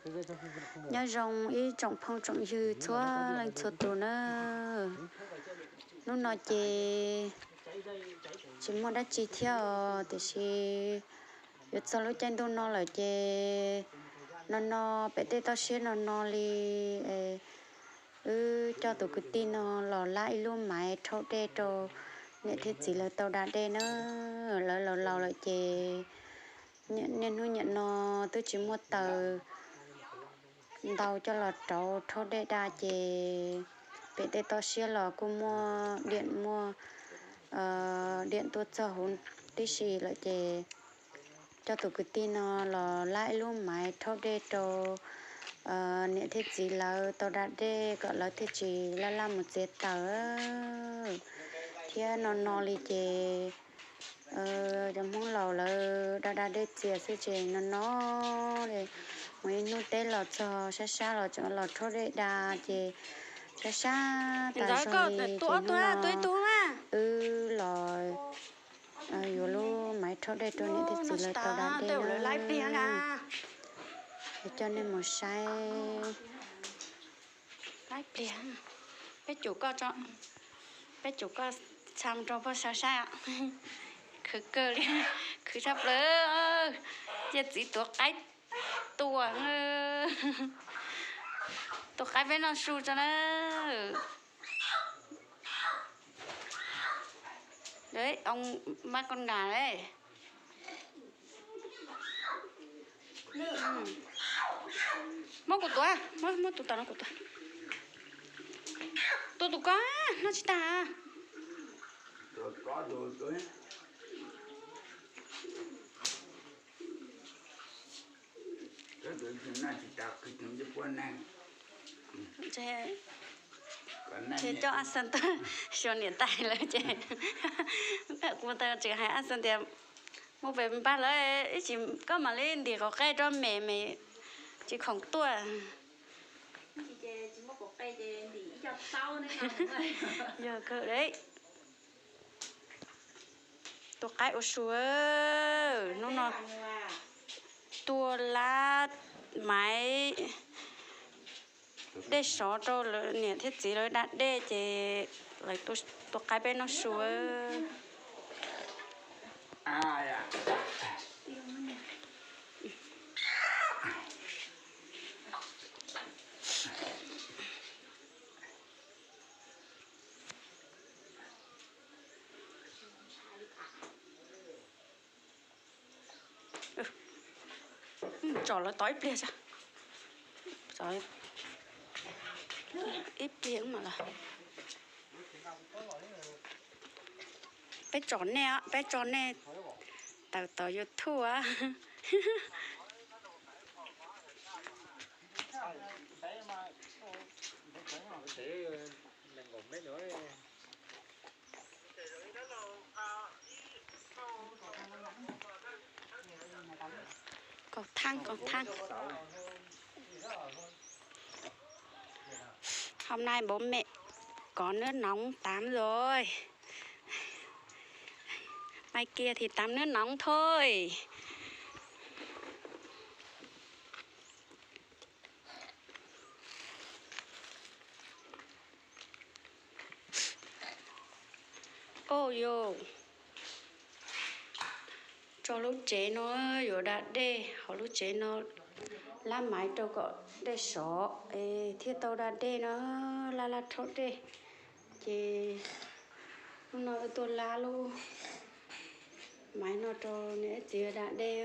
Nyob zoo ib tsoom phooj tsoom ywg txhua leej txhua tus na. Hnub no ces tsis muaj dab tsi thiab os, tiam sis yuav txog lub caij ntuj no lawm ces no no pem tej toj siab no no li, wb coj tus kwv tij no los lab ib lub maiv rhaub dej rau niam thiab txiv lawv tau da dej na. Lawv laus laus lawm ces niaj hnub niam no twb tsis muaj taws ntau coj los rauv rhaub dej da ces pem tej toj siab los kuj muaj diam, muaj diam tuaj txog huv tib si lawm ces coj tus kwv tij no los lab ib lub maiv rhaub dej rau niam thiab txiv lawv tau da dej kom lawv thiaj tsis laj laj mus txiav taws thiab no no li ces cov Hmoob laus lawv da da dej txias xwb ces no no li mus ib hnub teb los txog sab sab los tseem los rhaub dej da ces sab sab tas zog li ces hnub no wb los yuav lub maiv rhaub dej rau niam thiab txiv lawv tau da dej na. Yuav coj nej mus saib. Laib pliag, peb cum koj, peb cum koj txha rau pog saib saib. Khwv kawg li, khwv tshaj plaws. Cia txiv tuav qaib tua, tua qaib peb noj su tso na. Mab koj nram le. Muab kuv tua, muab tus tom no kuv tua. Tua tus ko, noj tsis tag. Ces coj Ab Xan tuaj xyuas niam tais lawm ces kuv tseem hais Ab Xan tias mus pem npaj lawm ib tsam koj mam li ntim qos qe rau mem, mem tsis khoom tuaj. Yog kawg li. Tua qaib ua su, hnub no tua lab maiv dej sov rau lawv niam thiab txiv lawv da dej ces lawv tua qaib peb noj su. Tsom lawv tod ib pliag, ib pliag mam los. Peb tsom nej, peb tso nej tawm tom YouTube. Kaum thaab, kaum thaab. Hôm nay bố mẹ có nước nóng tắm rồi. Mai kia thì tắm nước nóng thôi. Oj yus, tso lub tsev no yuav da dej, hauv lub tsev no lab maiv rau kom dej sov es thiaj tau da dej no, laj laj rhaub dej. Ces hnub no wb tuaj lab lub maiv no rau niam txiv da dej.